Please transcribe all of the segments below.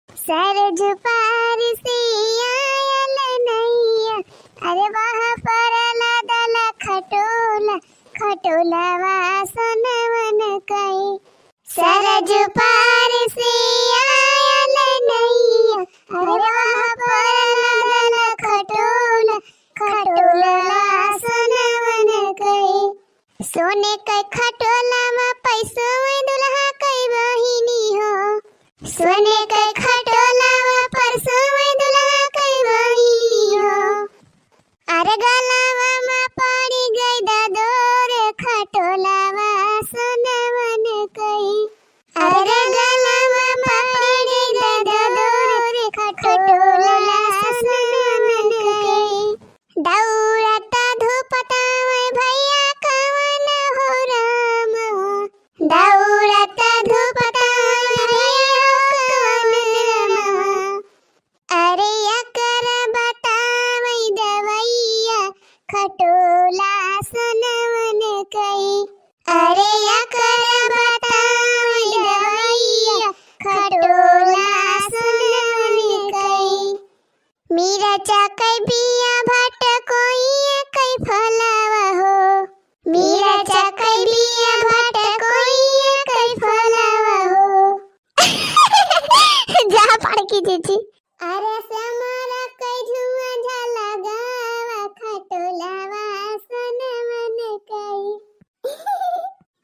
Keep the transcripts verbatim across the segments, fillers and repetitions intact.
सरजू पार से आयल नैया, अरे वहाँ परल दल खटोला, खटोलवा सोनवन कई। सरजू पार से आयल नैया, अरे वहाँ परल दल खटोला, खटोलवा सोनवन कई। सोने के खटोला मा परसों दुल्हा कई बहिनी हो। सोने के खटोला मा परसों दुल्हा कई बहिनी हो। अरे गलवा मा पड़ी गई ददोरे खटोलवा सोनवन कई। अरे गलवा मा पड़ी गई ददोरे खटोलवा सोनवन कई। दौड़त धूपत आवे भैया कवन हो रामा। दौड़त धूपत आवे भैया कवन रामा। अरे एकर बतावे दवैया खटोला सोनवन कई। अरे एकर बतावे दवैया खटोला सोनवन कई। मिरचा के बिया भटकोइया कई फलवा हो। मिरचा के बिया भटकोइया कई फलवा हो। जा पड़की जीजी। अरे समारा कई झुआ झलगावा खटोलवा सोनवन कई।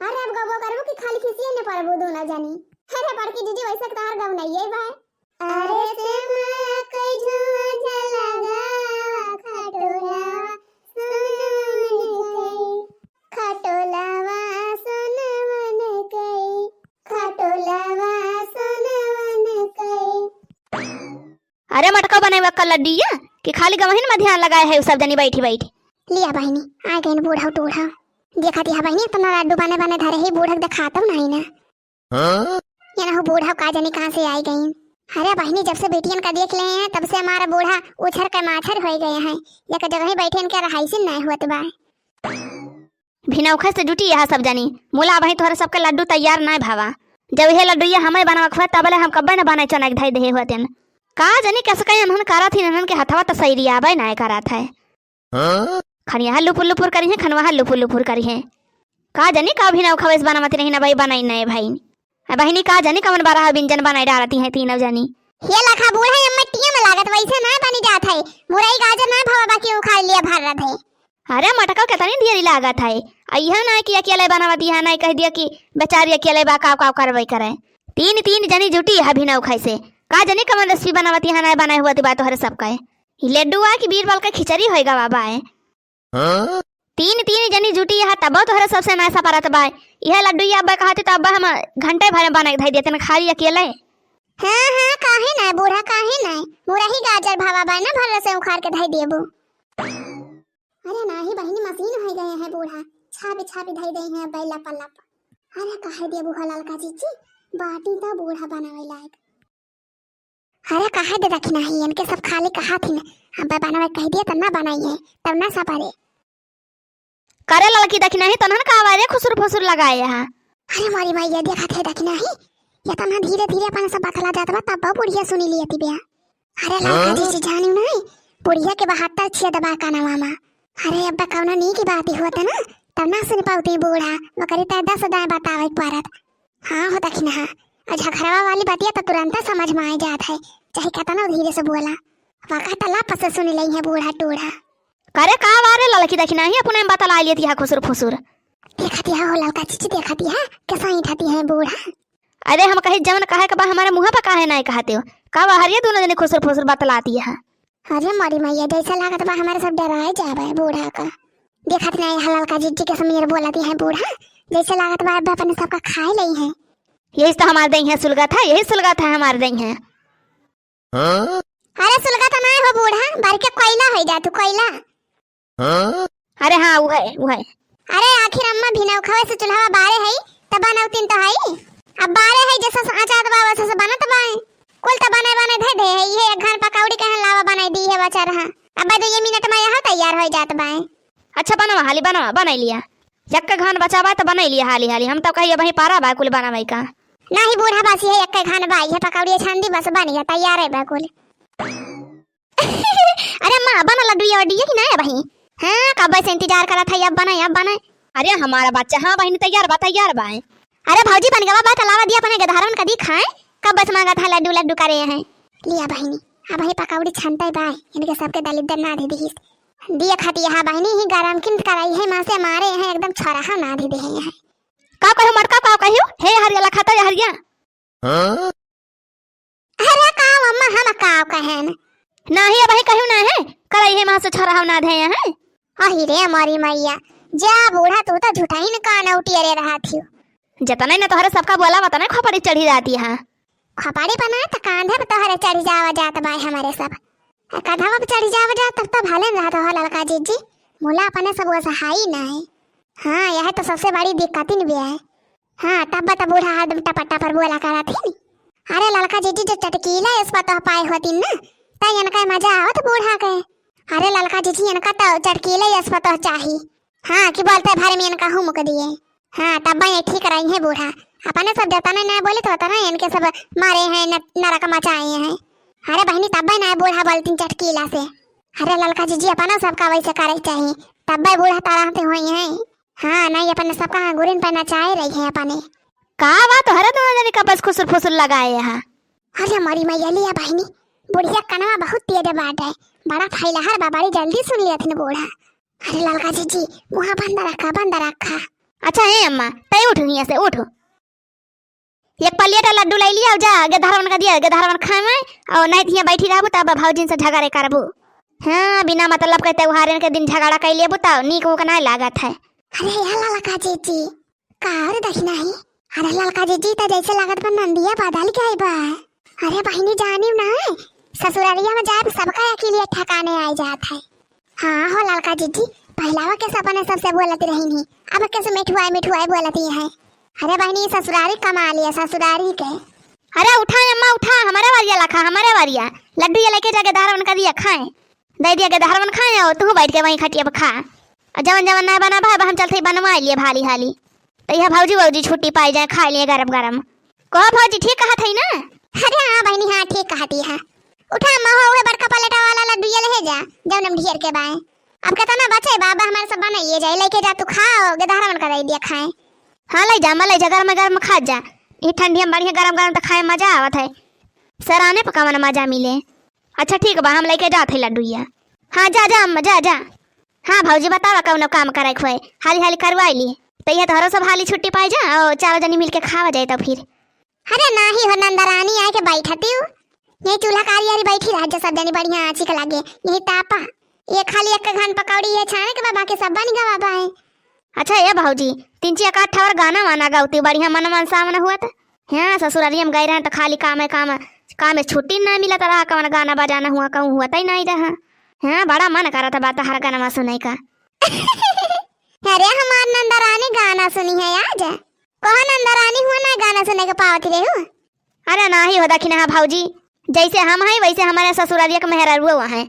अरे अब गबो करबो कि खाली खिसिए न पड़बो दोनों जनी। अरे पड़की जीजी वैसे तार गब नहीं है भाई। अरे से माया कई झुआ झलगावा खटोलवा सोनवन कई। खटोलवा सोनवन कई। खटोलवा सोनवन कई। अरे मटका बनावे का लड्डिया कि खाली गवहिन में ध्यान लगाए है सब जनी बैठी बैठी। लिया बहिनी, आ गइन बूढ़ा टूढ़ा। देखा दिया बहिनी, इतना लड्डू बने बने धरे है, बूढ़ा के देखाता नहीं ना। हाँ? ये ना हो बूढ़ा का जाने कहाँ से आई गई। अरे बहिनी, जब से बेटियन का देख ले हैं, तब से हमारा बूढ़ा उछर के माछर हो गए हैं। एक जगह ही बैठे इनके रहाइश नहीं हुआ तो बा। भिनौखा से जुटी यहाँ सब जानी। मुला बहिनी तोहरे सबके लड्डू तैयार नहीं भावा। जब यह लड्डू ये हमें बनवा खुआ, तबले हम कब्बे न बने चना के धई दे हुआ तेन। का जानी कैसे कहीं उन्होंने करा थी, उन्होंने के हथवा तो सही रियाबे नहीं करा था। हाँ? खनिया लुपुर लुपुर करी है, खनवा लुपुर लुपुर करी है। का जानी का भिनौखा वैसे बनावती नहीं ना भाई, बनाई नहीं भाई। आ बहिनी का जानी कवन बारह व्यंजन बनाई डालती हैं तीनों जनी। ये लखा बूढ़ा ये मट्टिया में लागत वैसे ना बनी जात है। मुरई गाजर ना भवा बाकी उखाड़ लिया भर रहे। अरे मटका कितनी देरी लागत है। आ यह ना कि अकेले बनावती है, ना कह दिया कि बेचारी अकेले बा काव काव करवाई करे। तीन तीन जनी जुटी है भिनौखा से। का जानी कवन रेसिपी बनावती है, ना बनाए हुआ ती बात तोहरे सबका है। ई लड्डुआ की बीरबल के खिचड़ी होएगा बाबा है। हाँ? तीन तीन जनी जुटी है, तबो तोहरे सबसे ना सपरत बा। यह लड्डू ये अब्बा कहते तो अब्बा हम घंटे भर में बना के धई देते ना, खाली अकेले। हाँ, हाँ, काहे ना बूढ़ा, काहे ना? मुरही गाजर भावा बा ना, भर से उखाड़ के धई देबो। अरे नाही बहिनी, मशीन हो गए हैं बूढ़ा, छापे छापे धई दे हैं अब्बा लप लप। अरे कहे देबो हो ललका जीजी, बाटी तो बूढ़ा बनावे लायक। अरे कहे दे दखिनाही, इनके सब खाली कहा थी ना, अब्बा बनावे कह दिया तब ना बनाई है, तब ना सपरे। करे ललकी दखिनाही, तनहन का आवारे खुसुर फुसुर लगाए है। अरे मोरी माई, ये देखत है दखिनाही, ये तना धीरे धीरे अपन सब बतला जात बा, तब बुढ़िया सुनी लियती बिया। अरे ललका हाँ? जीजी जानी नहीं, बुढ़िया के बहत्तर छेद बा कानवा मा। अरे अब्बा कौनो नीक बात ही होत ना, तब ना सुन पावती बूढ़ा, ओकरी तय दस दाएं बतावे के पड़त। हाँ हो दखिनहा, आ झखरवा वाली बतिया तो तुरंते समझ में आ जात है, चाहे केतनो धीरे से बोला। वका तला पस सुन लई है बूढ़ा टूढ़ा। करे का वारे ललकी दखिनही, अपने में बतला लियती है खुसुर फुसुर। देखती है हो ललका जीजी, देखती है कैसा ईठती है बूढ़ा। अरे हम कहे जवन कहे के बा हमारे मुँह पर काहे नहीं कहते हो? का बहरिया दोनों जने खुसुर फुसुर बतलाती है। अरे मोरी मैया, जैसे लागत बा हमारे सब डराए जाबे बूढ़ा का। देखत नहीं है ललका जीजी के समीर बोलती है बूढ़ा, जैसे लागत बा अब अपने सबका खाए लई है। यही तो हमार दई है सुलगत है, यही सुलगत है हमार दई है। हाँ? अरे सुलगत नहीं हो बूढ़ा, भर के कोयला हो जा तू कोयला। हाँ? अरे हाँ, उहे, उहे। अरे आखिर अम्मा भिनौखवे से चूल्हा बारे है, तब बनौतीन तो है। अब बारे है जैसा से आचार बा वैसा से बनत बा। कुल तो बने बने धे दे है, ये एक घन पकौड़ी कहन लावा बनाई दी है बचा रहा। अब दो ये मिनट में यहाँ तैयार हो जात बा। अच्छा बनवा हाली बनवा, बनाई लिया। यक्का घन बचा बा तो बनाई लिया हाली हाली। हम तो कहिए वहीं पारा बा कुल बनावे का। नाही बूढ़ा, बस इहे एक्के घन बा, इहे पकौड़िया छान दी, बस बन गया, तैयार है बिल्कुल। अरे अम्मा, बना लड्डू ये वड्डू ये कि नाही अबहीं? हाँ, कब्बे से इंतजार करत है, अब बना, अब बना। अरे हमारा बच्चा, हाँ बहिनी, तैयार बा, तैयार बा। अरे भौजी, बन गवा बा, त लावा दिया अपने गदहरवन का दी खाए, कब्बे से मांगत है लड्डू, लड्डू करे हैं। लिया बहिनी, अबहीं पकौड़ी छनते बा, इनके सबके दलिद्दर ना दे दिहिस। दिया खाती यहाँ बहिनी ही गरम किन कराई है, माँ से मारे हैं, एकदम छोरा ना दे दे हैं। का कहो मटका, का कहो? हे हरिया लखाता या हरिया। हाँ? अरे का अम्मा, हम का कहेन? नाही, अबहीं कहियो ना है, करई है माँ से छोरा ना धे हैं। अहि रे मोरी मैया, जा बूढ़ा, तू तो झूठा ही न कान उठिए रे रहा थी। जतने न तोहरे सबका बोला, वतने खोपड़ी चढ़ी जाती है। खोपड़ी पर ना त कांधे पर तोहरे चढ़ी जावा जात बाय हमारे सब। आ कधवा पे चढ़ी जावा जात तब तो भले न रहत हो ललका जीजी, मुला अपने सब वो सहाई ना है। हाँ, यह तो सबसे बड़ी दिक्कत ही न भी है। हाँ, तब त बूढ़ा हरदम टपा टपर बोला करत ही। अरे ललका जीजी, जो चटकीला इस पर तो पाए होती ना, त इनका मजा आवत बूढ़ा के। अरे ललका जीजी, इनका तो चटकीला इस पर तो चाही। हाँ, कि बोलते भरे में इनका हुमुक दिए। हाँ, तब ये ठीक रही है बूढ़ा। अपने सब जतने ना बोले तो उतना इनके सब मारे हैं, न-, नरक मचाए हैं। अरे बहिनी, तब ना बूढ़ा बोलती चटकीला से। अरे ललका जीजी, अपना सबका वैसे करे चाही, तब बूढ़ा तरह से होई हैं। हाँ, नहीं, अपने सबका गुरिन पे नचाए रही है अपने। का बात, हरे दोनों जने का बस खुसुर फुसुर लगाए यहाँ। अरे मोरी मैया, लिया बहिनी, बुढ़िया कनवा बहुत तेज बाटे, बड़ा फैलहर बा, बड़ी जल्दी सुन लिया थी बूढ़ा। अरे ललका जीजी, मुँह बंद रखा, बंद रखा। अच्छा है अम्मा, तय उठ हियाँ से, उठ। एक प्लेट लड्डू लाई लिया, जा गदहरवन का दिया, गदहरवन खाए, और नहीं तो हियाँ बैठी रहबू तब भौजिन से झगड़े करबू। हाँ, बिना मतलब के त्योहारन के दिन झगड़ा कर लेबू तब नीक उक नहीं लागत है। अरे या ललका जीजी, का और दखिना ही? अरे ललका जीजी, त जैसे लागत बा नंदिया बदल के आई बा। अरे बहिनी, जानियो ना, ससुरारिया में जाए सबका अकेलिए ठिकाने आई जात है। हाँ हो ललका जीजी, पहलावा के सपने सबसे बोलत रही नहीं, अब कैसे मिठुआई मिठुआई बोलती है। अरे बहिनी, ससुरारी कमा लिया, ससुरारी के। अरे उठा अम्मा, उठा, हमारे वारिया लखा, हमारे वारिया। लड्डू ये लेके जाके धारा उनका दिया खाए। दे दिया के दहरवन खाए, और तू बैठ के वहीं खटिया पे खा। और जवन जवन ना बना बा, हम चलते बनवा लिए भाली हाली। तो यह भौजी वौजी छुट्टी पाई जाए, खा लिए गरम गरम। कहो भौजी, ठीक कहत है ना? अरे हाँ बहिनी, हाँ ठीक कहती है। उठा अम्मा हो, उहे बड़का प्लेटा वाला लड्डू ये ले जा, जवन हम ढेर के बाए। अब कितना बचे बाबा, हमारे सब बनाइए जाए, लेके जा तू खाओ, गदहरवन का दे दिया खाए। हाँ ले जा, मैं ले जा, गरम गरम खा जा। ये ठंडी में बढ़िया गरम गरम तो खाए मजा आवत है। सराने पे कवन मजा मिले। अच्छा ठीक बा, हम लेके जात है लड्डुइया। हाँ जा जा अम्मा, जा जा। हाँ भौजी, बतावा कौनो काम करे खोए, हाली हाली करवाई ली। तो यह तोहरो सब हाली छुट्टी पाई जा और चारों जनी मिलके खावा जाए तो फिर। अरे नाही हो नंदरानी, आए के बैठती हूँ। यही चूल्हा कारी आरी बैठी रह जा, सब जनी बढ़िया आँची के लागे। यही तापा, ये खाली एक घन पकौड़ी ये छाने के बा, बाकी सब बन गवा बा है। अच्छा ए भौजी, तीन चार आठ ठवर गाना वाना गावती, बढ़िया मन मन सावन हुआ त। हाँ, ससुरारी हम गए रहे त खाली काम है काम, काम है, छुट्टी ना मिलत रहा, कौन गाना बजाना हुआ, कहूँ हुआ तई नहीं रहा। हाँ, बड़ा मन करत बा तहर गाना सुने का। अरे हमार नंदरानी गाना सुनी है आज। कहो नंदरानी हुआ ना गाना सुने के पावत रहे हो। अरे नाही हो दखिना भौजी, जैसे हम हैं वैसे हमारे ससुरारिया के मेहरारुआ हैं।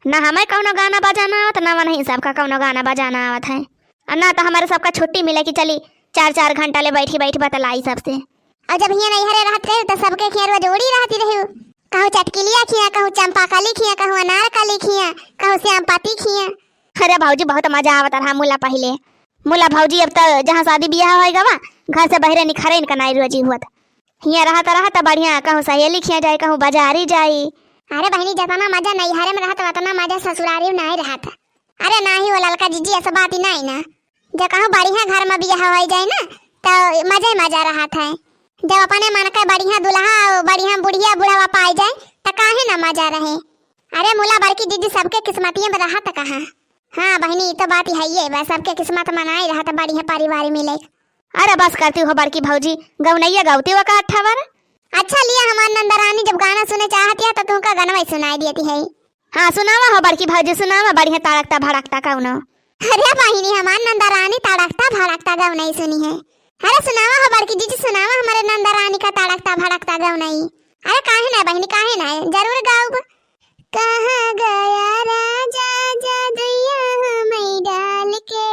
ना हमें कौनो गाना बजाना आवत, ना वनही सबका कौनो गाना बजाना आवत है। और ना तो हमारे सबका छुट्टी मिले कि चली चार चार घंटा ले बैठी बैठी बतलाई सबसे। और जब हियाँ नैहरे रहत रहे तो सबके खिया रोज उड़ी रहती रही। कहूँ चटकिलिया खिया, कहूँ चंपाकली खिया, कहूँ अनारकली खिया, कहूँ श्यामपति खिया। अरे भौजी बहुत मजा आवत रहा मुला पहिले। मुला भौजी अब तो जहाँ शादी बियाह होए गवा, घर से बहरे निखरे इनका नाई रोजी हुआ था। हियाँ रहत रहत बढ़िया, कहूँ सहेली खिया जाए, कहूँ बाजारी जाई। अरे बहिनी, जतना मजा नैहरे में रहत, वतना मजा ससुरारी में नाई रहत। अरे नाही हो ललका जीजी, ऐसा बात ही नाई ना। जब कहूँ बढ़िया घर में बियाह हो जाए ना, तो मजे मजा रहत है। जब अपने मन का बढ़िया दुल्हा और बढ़िया बुढ़िया बुढ़वा पाई जाए, तो काहे ना मजा रहे। अरे मुला बड़की जीजी, सबके किस्मतिये में रहत कहाँ। हाँ बहिनी, ई तो बात ही है, बस सबके किस्मत में नाई रहत बढ़िया परिवार मिले। अरे बस करती हो बड़की भौजी, गौनैया गौती हो का अठावर। अच्छा लिया हमार नंदरानी, जब गाना सुने चाहती है तो तुमका गनवा ही सुनाई देती है। हाँ सुनावा हो बड़की भौजी, सुनावा बढ़िया तड़कता भड़कता कौनो। अरे बहिनी, हमार नंदरानी तड़कता भड़कता गौनई सुनी है। अरे सुनावा हो बड़की जीजी, सुनावा हमारे नंदरानी का तड़कता भड़कता गौनई। अरे काहे ना बहिनी, काहे ना, जरूर गाउब। कहाँ गया राजा जादुइया हमें डाल के।